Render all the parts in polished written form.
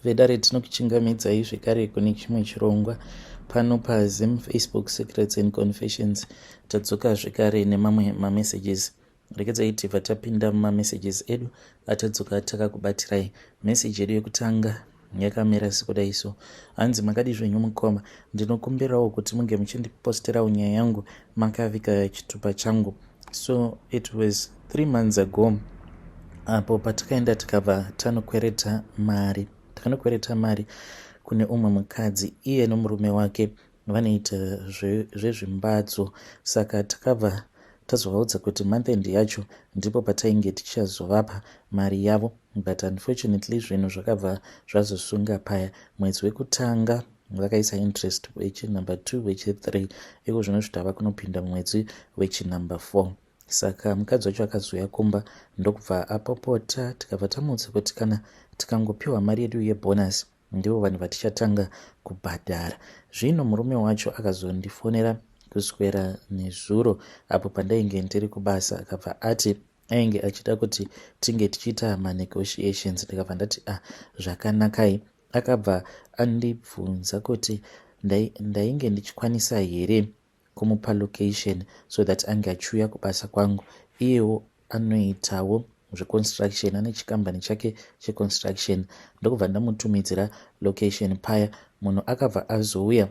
Vedare, tinokuchingamidzai zvekare kune chimwe chirongwa pano paZim Facebook Secrets and Confessions. Tadzoka zvekare nemamwe mamessages. Regedzai tibva tapinda mumamessages edu atadzoka takakubatirai. Meseji yedu yekutanga yakamira sekudai so. Hanzi, "Makadi zvenyu mukoma? Ndinokumbirawo kuti munge muchindiposterawo nyaya yangu makavika chitupa changu. So it was 3 months ago apo patakaenda tikabva tanokwereta mari. Takanokwereta mari kune umwe mukadzi. Iye nomurume wake vanoita zvezvimbadzo. Saka takabva tazovaudza kuti month end yacho ndipo patainge tichazovapa mari yavo, but unfortunately zvinhu zvakabva zvazosunga paya. Mwedzi wekutanga vakaisa interest, wechinumber 2, wechi3. Iko zvino zvitava kunopinda mumwedzi wechinumber 4. Saka mukadzi wacho akazouya kumba ndokubva apopota. Tikabva tamuudza kuti kana tikangopiwa mari yedu yebonus, ndivo vanhu vatichatanga kubhadhara. Zvino murume wacho akazondifonera kuswera nezuro apo pandainge ndiri kubasa. Akabva ati ainge achida kuti tinge tichiita manegotiations. Ndikabva ndati, "Ah, zvakanakai." Akabva andibvunza kuti ndainge ndichikwanisa here kumupa location so that ange achiuya kubasa kwangu. Iyewo anoitawo zveconstruction, ane chikambani chake checonstruction. Ndokubva ndamutumidzira location paya. Munhu akabva azouya,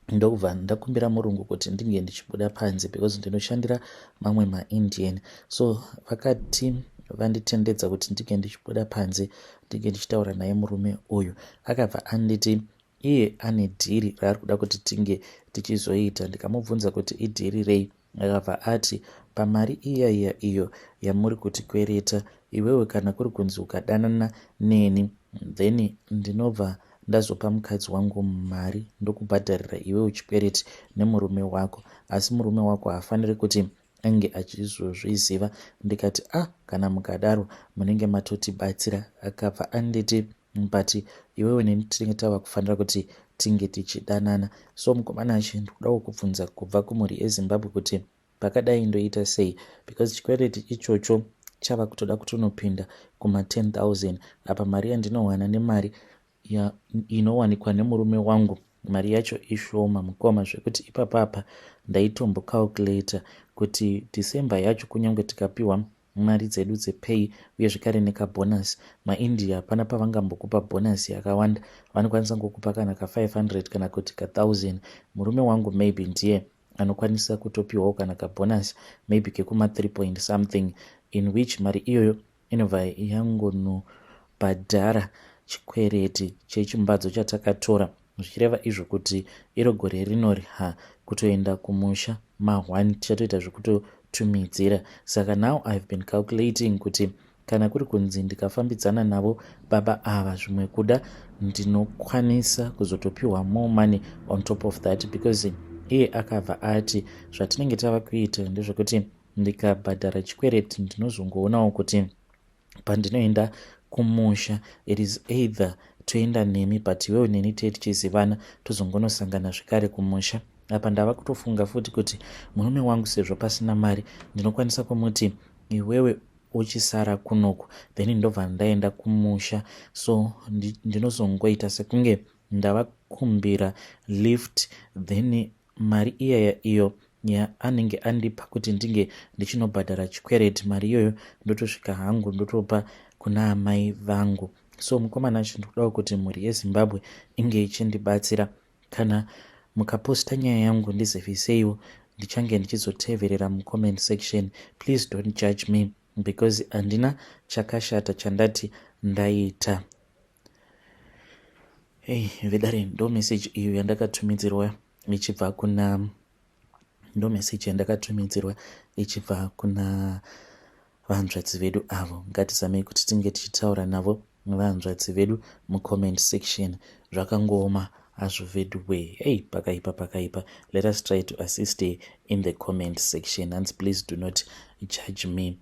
ndokubva ndakumbira murungu kuti ndinge ndichibuda panze because ndinoshandira mamwe maIndian. So vakati vanditendedza kuti ndinge ndichibuda panze, ndinge ndichitaura naye. Murume uyu akabva anditi iye ane deal raari kuda kuti tinge tichizoita. Ndikamubvunza kuti ideal rei. Akabva ati pamari iya iya iyo yamuri kutikwereta iwewe, kana kuri kunzi ukadanana neni, then ndinobva ndazopa mukadzi wangu mari, ndokubhadharira iwewe chikwereti nemurume wako, asi murume wako haafaniri kuti ange achizozviziva. Ndikati, "Ah, kana mukadaro munenge matotibatsira." Akabva anditi, "But iwewe neni tinenge tava kufanira kuti tinge tichidanana." So mukomana achi, ndikudawo kubvunza kubva kumhuri yeZimbabwe kuti pakadai ndoita sei, because chikwereti ichocho chava kutoda kutonopinda kuma10 000. Apa mari yandinowana nemari inowanikwa nemurume wangu, mari yacho ishoma mukoma, zvekuti ipapapa ndaitombokalkulata kuti December yacho, kunyange tikapiwa mari dzedu dzepay uye zvekare nekabonus, maIndia hapana pavangambokupa bonus yakawanda. Vanokwanisa ngokupa kana ka500 kana kuti ka1000. Murume wangu maybe ndiye anokwanisa kutopiwawo kana kabonus maybe kekuma3 point something, in which mari iyoyo inobva yangonobhadhara chikwereti chechimbadzo chatakatora, zvichireva izvo kuti iro gore rinori ha kutoenda kumusha ma1 tichatoita zvekutotumidzira. Saka now I have been calculating kuti kana kuri kunzi ndikafambidzana navo baba ava, zvimwe kuda ndinokwanisa kuzotopiwa more money on top of that, because iye akabva ati zvatinenge tava kuita ndezvekuti ndikabhadhara chikwereti, ndinozongoonawo kuti pandinoenda kumusha, it is either toenda nemi, but iwewe neni tee tichizivana, tozongonosangana zvekare kumusha. Apa ndava kutofunga futi kuti murume wangu, sezvo pasina mari, ndinokwanisa kumuti iwewe uchisara kunoku, then ndobva ndaenda kumusha. So ndinozongoita sekunge ndavakumbira lift, then mari iyaya iyo yaanenge andipa kuti ndinge ndichinobhadhara chikwereti, mari iyoyo ndotosvika hangu ndotopa kuna amai vangu. So mukomana acho, ndikudawo kuti mhuri yeZimbabwe inge ichindibatsira. Kana mukaposta nyaya yangu, ndiziviseiwo, ndichange ndichizoteverera mucomment section. Please don't judge me because handina chakashata chandati ndaita. Hey, vedare, ndo meseji iyo yandakatumidzirwa ichibva kuna, ndo meseji yandakatumidzirwa ichibva kuna vanzvadzi vedu avo. Ngatizamei kuti tinge tichitaura navo vanzvadzi vedu mucomment section. Zvakangooma hazvo vedu. Hey, pakaipa, pakaipa. Let us try to assist in the comment section. Hanzi, "Please do not judge me."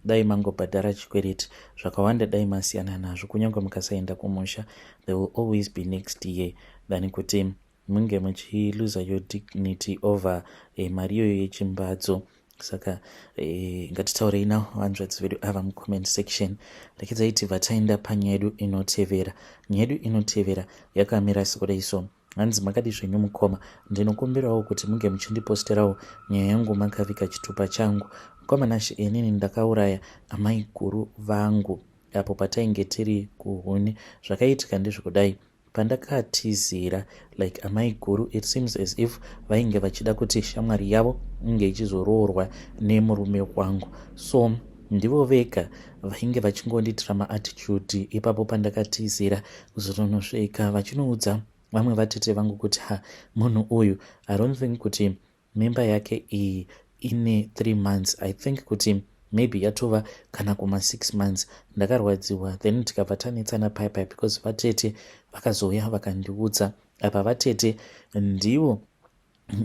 Dai mangobhadhara chikwereti, zvakawanda dai masiyana nazvo. Kunyange mukasaenda kumusha, there will always be next year, than kuti munge muchiluza your dignity over mari iyoyo yechimbadzo. Saka ngatitaurei navo vanzvadzi vedu ava mucomment section. Rekedzai tibva taenda panyaya yedu inotevera. Nyaya yedu inotevera yakamira sekudai so. Hanzi makadi zvenyu mukoma, ndinokumbirawo kuti munge muchindiposterawo nyaya yangu makavika chitupa changu. Mukoma Nashe, inini ndakauraya amai guru vangu apo patainge tiri kuhuni. Zvakaitika ndezvekudai, pandakatizira like amai guru, it seems as if vainge vachida kuti shamwari yavo inge ichizoroorwa nemurume wangu, so ndivo vega vainge vachingondiitira maattitude ipapo pandakatizira. Kuzotonosvika vachinoudza vamwe vatete vangu kuti, "Ha, munhu uyu, I don't think kuti mimba yake iyi ine 3 months. I think kuti maybe yatova kana kuma6 months." Ndakarwadziwa, then tikabva tanetsana paipai because vatete vakazouya vakandiudza. Apa vatete ndivo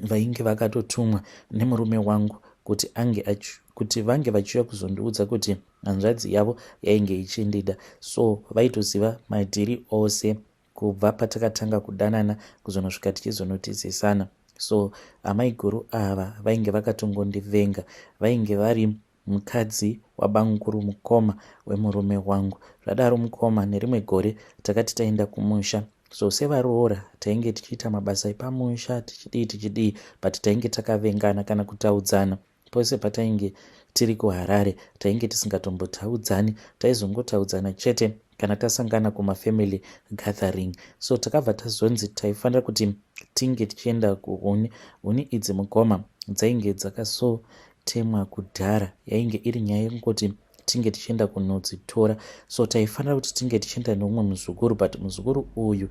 vainge vakatotumwa nemurume wangu kuti ange kuti vange vachiuya kuzondiudza kuti hanzvadzi yavo yainge ichindida. So vaitoziva madhiri ose kubva patakatanga kudanana kuzonosvika tichizonotizisana. So amai guru ava vainge vakatongondivenga. Vainge vari mukadzi wabamukuru, mukoma wemurume wangu. Zvadaro mukoma, nerimwe gore takati taenda kumusha. So sevaroora tainge tichiita mabasa epamusha, tichidii tichidii, but tainge takavengana kana kutaudzana. Pose patainge tiri kuHarare tainge tisingatombotaudzani, taizongotaudzana chete kana tasangana kumafamily gathering. So takabva tazonzi taifanira kuti tinge tichienda kuhuni. Huni idzi mukoma dzainge dzakasotemwa kudhara, yainge iri nyaya yekungoti tinge tichienda kunodzitora. So taifanira kuti tinge tichienda neumwe muzukuru, but muzukuru uyu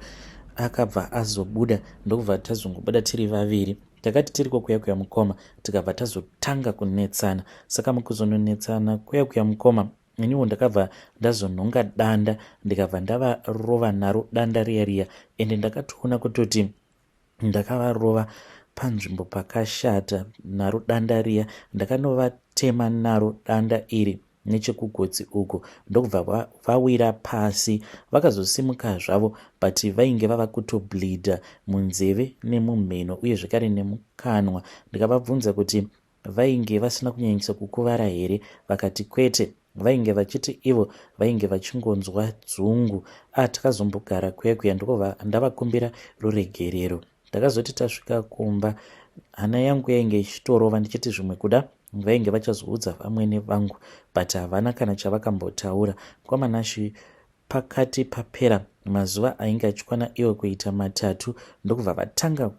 akabva azobuda, ndokubva tazongobuda tiri vaviri. Takati tiri kwokuya kuya mukoma, tikabva tazotanga kunetsana. Saka mukuzononetsana kuya kuya mukoma, iniwo ndakabva ndazonhonga danda, ndikabva ndavarova naro danda riya riya. Ende ndakatoona kutoti ndakavarova panzvimbo pakashata naro danda riya. Ndakanovatema naro danda iri nechekugotsi uko, ndokubva vawira pasi. Vakazosimuka zvavo, but vainge vava kutobleedha munzeve nemumhino uye zvekare nemukanwa. Ndikavabvunza kuti vainge vasina kunyanyisa kukuvara here, vakati kwete, vainge vachiti ivo vainge vachingonzwa dzungu. A, takazombogara kuya kuya, ndokubva ndavakumbira ruregerero. Ndakazoti tasvika kumba, hana yangu yainge ichitorova ndichiti zvimwe kuda vainge vachazoudza vamwene vangu, but havana kana chavakambotaura. Mukoma Nashe, pakati papera mazuva ainge achikwana iwo kuita 3, ndokubva vatanga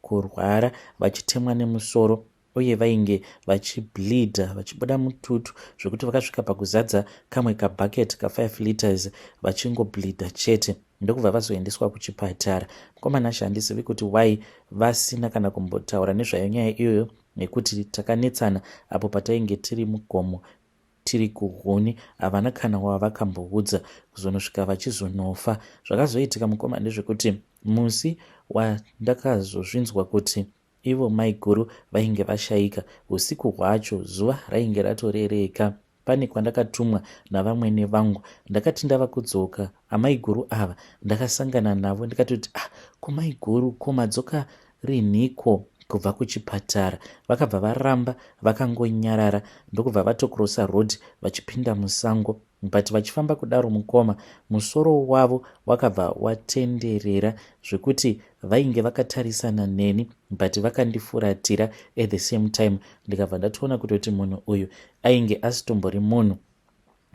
kurwara vachitemwa nemusoro, uye vainge vachibleedha, vachibuda mututu, zvekuti vakasvika pakuzadza kamwe kabhaketi ka5 liters vachingobleedha chete, ndokubva vazoendeswa kuchipatara. Mukoma Nashe, handizivi kuti why vasina kana kumbotaura nezvayo nyaya iyoyo nekuti takanetsana apo patainge tiri mugomo, tiri kuhuni. Havana kana wavakamboudza kuzonosvika vachizonofa. Zvakazoitika mukoma ndezvekuti musi wandakazozvinzwa kuti ivo maiguru vainge vashayika, usiku hwacho zuva rainge ratorereka. Pane kwandakatumwa navamwene vangu. Ndakati ndava kudzoka, amaiguru ava ndakasangana navo, ndikatoti, "Ah, kumaiguru, ko madzoka rinhiko kubva kuchipatara?" Vakabva varamba vakangonyarara, ndokubva vatokrosa road vachipinda musango. But vachifamba kudaro mukoma, musoro wavo wakabva watenderera zvekuti vainge vakatarisana neni but vakandifuratira at the same time. Ndikabva ndatoona kutoti munhu uyu ainge asitombori munhu,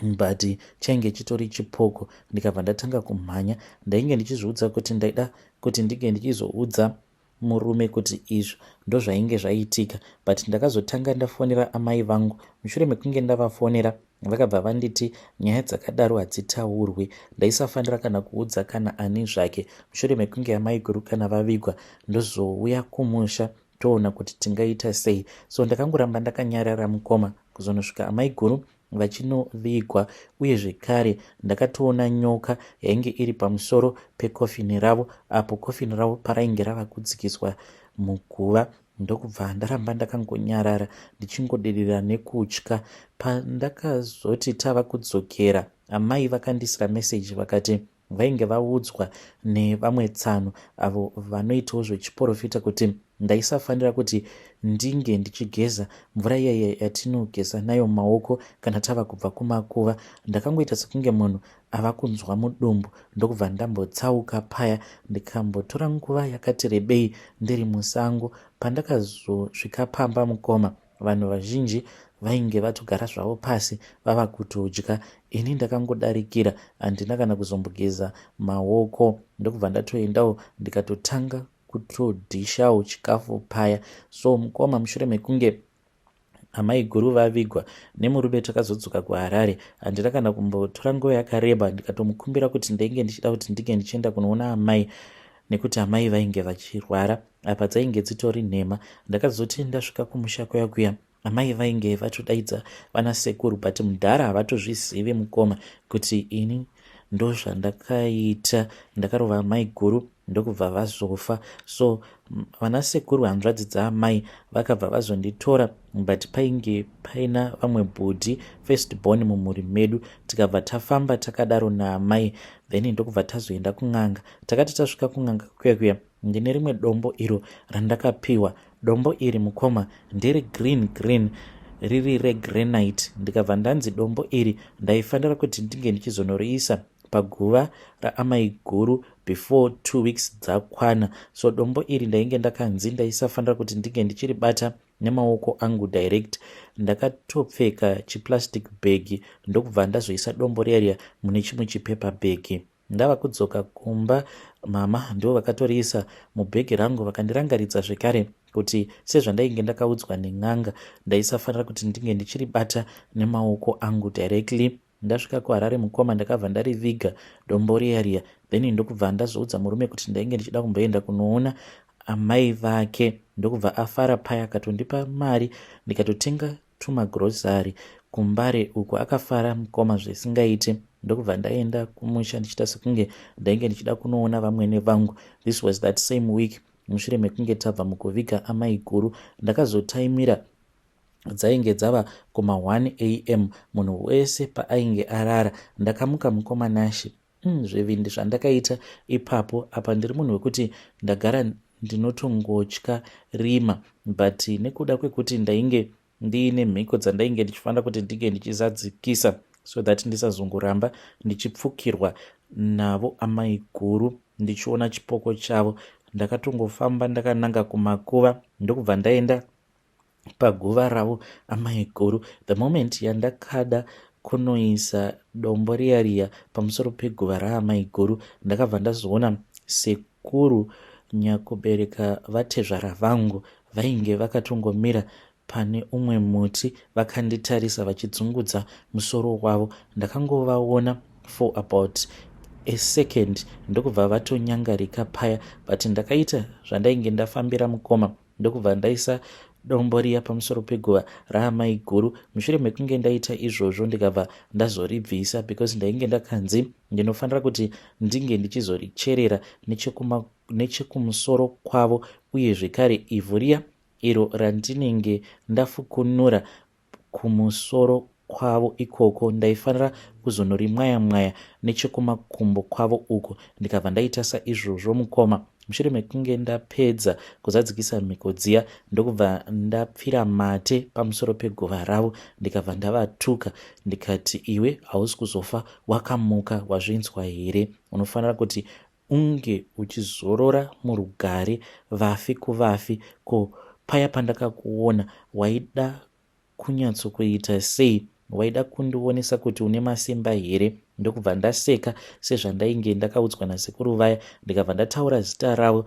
but chainge chitori chipoko. Ndikabva ndatanga kumhanya. Ndainge ndichizviudza kuti ndaida kuti ndinge ndichizoudza murume kuti izvo ndozvainge zvaitika, but ndakazotanga ndafonera amai vangu. Mushure mekunge ndavafonera, vakabva vanditi nyaya dzakadaro hadzitaurwi, ndaisafanira kana kuudza kana ani zvake. Mushure mekunge amai guru kana vavigwa, ndozouya kumusha, toona kuti tingaita sei. So ndakangoramba ndakanyarara mukoma kuzonosvika amai guru vachinovigwa. Uye zvekare ndakatoona nyoka yainge iri pamusoro pekofini ravo apo kofini ravo parainge rava kudzikiswa muguva, ndokubva ndaramba ndakangonyarara ndichingodirira nekutya. Pandakazoti tava kudzokera, amai vakandisira meseji vakati, Vainge vaudzwa nevamwe tsano avo vanoitawo zvechiporofita kuti ndaisafanira kuti ndinge ndichigeza mvura iyaiya yatinogeza nayo maoko kana tava kubva kumakuva. Ndakangoita sekunge munhu ava kunzwa mudumbu ndokubva ndambotsauka paya ndikambotora nguva yakati rebei ndiri musango. Pandakazosvika pamba mukoma, vanhu vazhinji vainge vatogara zvavo pasi vava kutodya. Ini ndakangodarikira, handina kana kuzombogeza maoko ndokubva ndatoendawo ndikatotanga kutodhishawo chikafu paya. So mukoma, mushure mekunge amaiguru vavigwa nemurume takazodzoka kuHarare. Handina kana kumbotora nguva yakareba, ndikatomukumbira kuti ndainge ndichida kuti ndinge ndichienda kunoona amai nekuti amai vainge vachirwara. Apa dzainge dzitori nhema. Ndakazoti ndasvika kumusha kuya kuya, amai vainge vatodaidza vana sekuru, but mudhara havatozvizivi mukoma kuti ini ndozvandakaita, ndakarova amai guru ndokubva vazofa. So vana sekuru, hanzvadzi dzaamai, vakabva vazonditora, but painge paina vamwe bhudhi first born mumhuri medu. Tikabva tafamba takadaro naamai, then ndokubva tazoenda kun'anga. Takati tasvika kun'anga kuya kuya, ndine rimwe dombo iro randakapiwa. Dombo iri mukoma ndere green green, riri regranite. Ndikabva ndanzi dombo iri ndaifanira kuti ndinge ndichizonoriisa paguva raamai guru before 2 weeks dzakwana. So dombo iri ndainge ndakanzi ndaisafanira kuti ndinge ndichiribata nemaoko angu direct. Ndakatopfeka chiplastic bag ndokubva ndazoisa dombo riya riya mune chimwe chipepa bag. Ndava kudzoka kumba, mama ndivo vakatoriisa mubhegi rangu, vakandirangaridza zvekare kuti sezvandainge ndakaudzwa nen'anga, ndaisafanira kuti ndinge ndichiribata nemaoko angu directly. Ndasvika kuHarare mukoma, ndakabva ndariviga dombo riya riya, then ndokubva ndazoudza murume kuti ndainge ndichida kumboenda kunoona amai vake, ndokubva afara paya, akatondipa mari ndikatotenga tumagrosari kuMbare uko. Akafara mukoma zvisingaiti. Ndokubva ndaenda kumusha ndichiita sekunge ndainge ndichida kunoona vamwene vangu. This was that same week mushure mekunge tabva mukuviga amai guru. Ndakazotaimira dzainge dzava kuma1 am, munhu wese paainge arara. Ndakamuka mukoma Nashe. Zvivindi zvandakaita ipapo! Apa ndiri munhu wekuti ndagara ndinotongotya rima, but nekuda kwekuti ndainge ndiine mhiko dzandainge ndichifanira kuti ndinge ndichizadzikisa so that ndisazongoramba ndichipfukirwa navo amai guru ndichiona chipoko chavo, ndakatongofamba ndakananga kumakuva ndokubva ndaenda paguva ravo amai guru. The moment yandakada kunoisa dombo riya riya pamusoro peguva raamai guru, ndakabva ndazoona sekuru nyakubereka vatezvara vangu vainge vakatongomira pane umwe muti vakanditarisa vachidzungudza musoro wavo. Ndakangovaona for about a second ndokubva vatonyangarika paya, but ndakaita zvandainge ndafambira mukoma, ndokubva ndaisa dombo riya pamusoro peguva raamai guru. Mushure mekunge ndaita izvozvo, ndikabva ndazoribvisa because ndainge ndakanzi ndinofanira kuti ndinge ndichizoricherera nechekumusoro kwavo, uye zvekare ivhu riya iro randinenge ndafukunura kumusoro kwavo ikoko ndaifanira kuzonorimwaya mwaya nechekumakumbo kwavo uko. Ndikabva ndaita saizvozvo mukoma. Mushure mekunge ndapedza kuzadzikisa mhiko dziya, ndokubva ndapfira mate pamusoro peguva ravo, ndikabva ndavatuka ndikati, "Iwe hausi kuzofa wakamuka, wazvinzwa here? Unofanira kuti unge uchizorora murugare, vafi kuvafi. Ko paya pandakakuona waida kunyatsokuita sei? Waida kundionesa kuti une masimba here?" Ndokubva ndaseka sezvandainge ndakaudzwa nasekuru vaya, ndikabva ndataura zita ravo,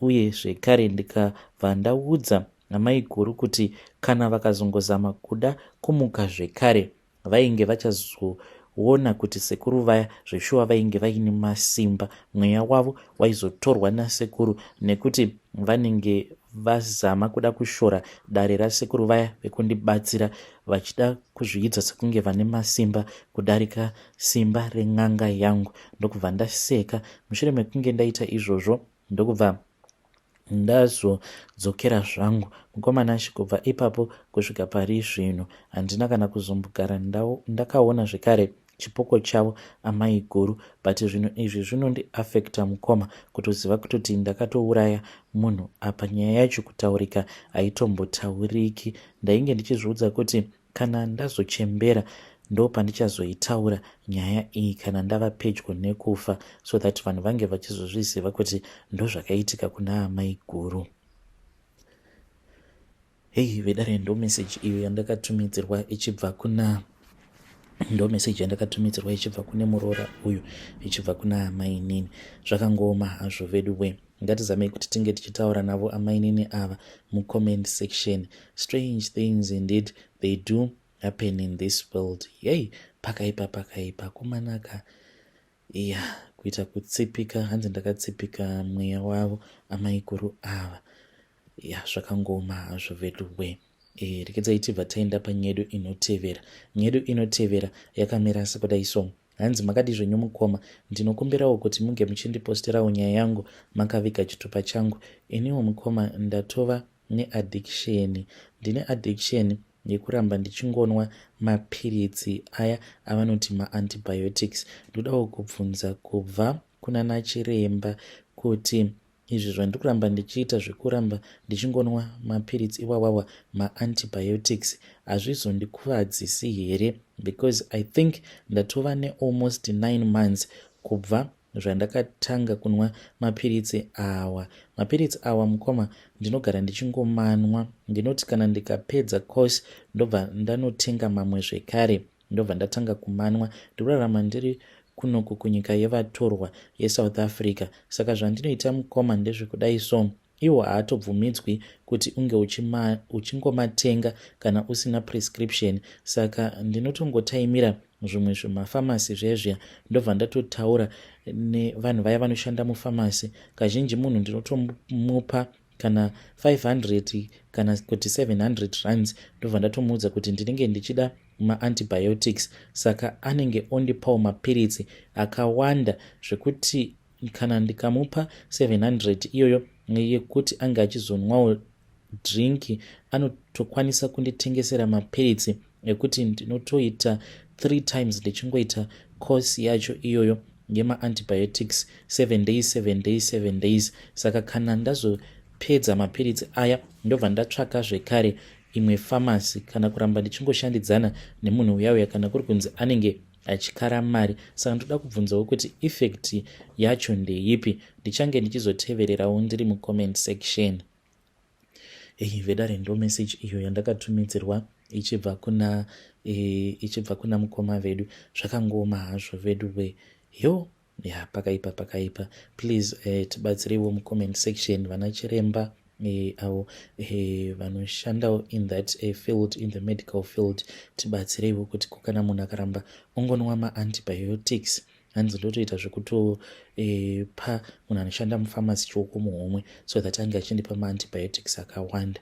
uye zvekare ndikabva ndaudza amai guru kuti kana vakazongozama kuda kumuka zvekare, vainge vachazoona kuti sekuru vaya zveshuwa vainge vaine masimba, mweya wavo waizotorwa nasekuru nekuti vanenge vazama kuda kushora dare rasekuru vaya vekundibatsira, vachida kuzviidza sekunge vane masimba kudarika simba ren'anga yangu. Ndokubva ndaseka. Mushure mekunge ndaita izvozvo, ndokubva ndazodzokera zvangu mukoma Nashe. Kubva ipapo kusvika pari zvino handina kana kuzombogara ndakaona zvekare. Chipoko chavo amaiguru, but zvinhu izvi zvinondiafecta mukoma, kutoziva kutoti ndakatouraya munhu. Apa nyaya yacho kutaurika haitombotauriki. Ndainge ndichizviudza kuti kana ndazochembera ndopandichazoitaura nyaya iyi, kana ndava pedyo nekufa, so that vanhu vange vachizozviziva kuti ndozvakaitika kuna amaiguru. Hei vedare, ndo meseji iyo yandakatumidzirwa ichibva kuna, ndo meseji yandakatumidzirwa ichibva kune muroora uyu, ichibva kuna amainini. Zvakangooma hazvo vedu we. Ngatizamei kuti tinge tichitaura navo amainini ava mucomment section. Strange things indeed, they do happen in this world. Yei, pakaipa, pakaipa kumanaka. Iya, kuita kutsipika, hanzi ndakatsipika mweya wavo amaiguru ava. Ya, zvakangooma hazvo vedu we. Rekedzai tibva taenda panyedu inotevera. Nyedu inotevera yakamira sekudai so. Hanzi, "Makadi zvenyu mukoma? Ndinokumbirawo kuti munge muchindiposterawo nyaya yangu makaviga chitupa changu. Iniwo mukoma ndatova neaddiction, ndine addiction yekuramba ndichingonwa mapiritsi aya avanoti maantibiotics. Ndodawo kubvunza kubva kuna nachiremba kuti izvi zvandiri kuramba ndichiita zvekuramba ndichingonwa mapiritsi iwawawa, maantibiotics, hazvizondikuvadzisi here? Because I think ndatova nealmost 9 months kubva zvandakatanga kunwa mapiritsi awa. Mapiritsi awa mukoma, ndinogara ndichingomanwa. Ndinoti kana ndikapedza course, ndobva ndanotenga mamwe zvekare, ndobva ndatanga kumanwa. Ndikurarama ndiri kunoku kunyika yevatorwa yeSouth Africa. Saka zvandinoita mukoma ndezvekudai so, iwo haatobvumidzwi kuti unge uchingomatenga kana usina prescription. Saka ndinotongotaimira zvimwe zvimafamasi zvezviya, ndobva ndatotaura nevanhu vaya vanoshanda mufamasi. Kazhinji munhu ndinotomupa kana 500 kana kuti 700 rands, ndobva ndatomuudza kuti ndinenge ndichida maantibiotics. Saka anenge ondipawo mapiritsi akawanda zvekuti kana ndikamupa 700 iyoyo yekuti ange achizonwawo drink, anotokwanisa kunditengesera mapiritsi ekuti ndinotoita 3 times ndichingoita course yacho iyoyo yemaantibiotics, 7 days, 7 days, 7 days. Saka kana ndazopedza mapiritsi aya, ndobva ndatsvaka zvekare imwe famasi, kana kuramba ndichingoshandidzana nemunhu uya uya, kana kuri kunzi anenge achikara mari. Saka ndoda kubvunzawo kuti effect yacho ndeipi. Ndichange ndichizotevererawo ndiri mucomment section." Ei vedare, ndo message iyo yandakatumidzirwa ichibva kuna mukoma vedu. Zvakangooma hazvo vedu we. Yo ya, pakaipa, pakaipa. Please tibatsireiwo mucomment section, vana chiremba avo vanoshandawo in that field, in the medical field, tibatsireiwo kuti kana munhu akaramba ongonwa maantibiotics, hanzi ndotoita zvekutopa munhu anoshanda mufamasi chioko muhomwe so that ange achindipa maantibiotics akawanda.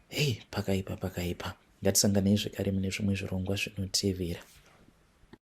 Hei, pakaipa, pakaipa. Ngatisanganei zvekare mune zvimwe zvirongwa zvinotevera.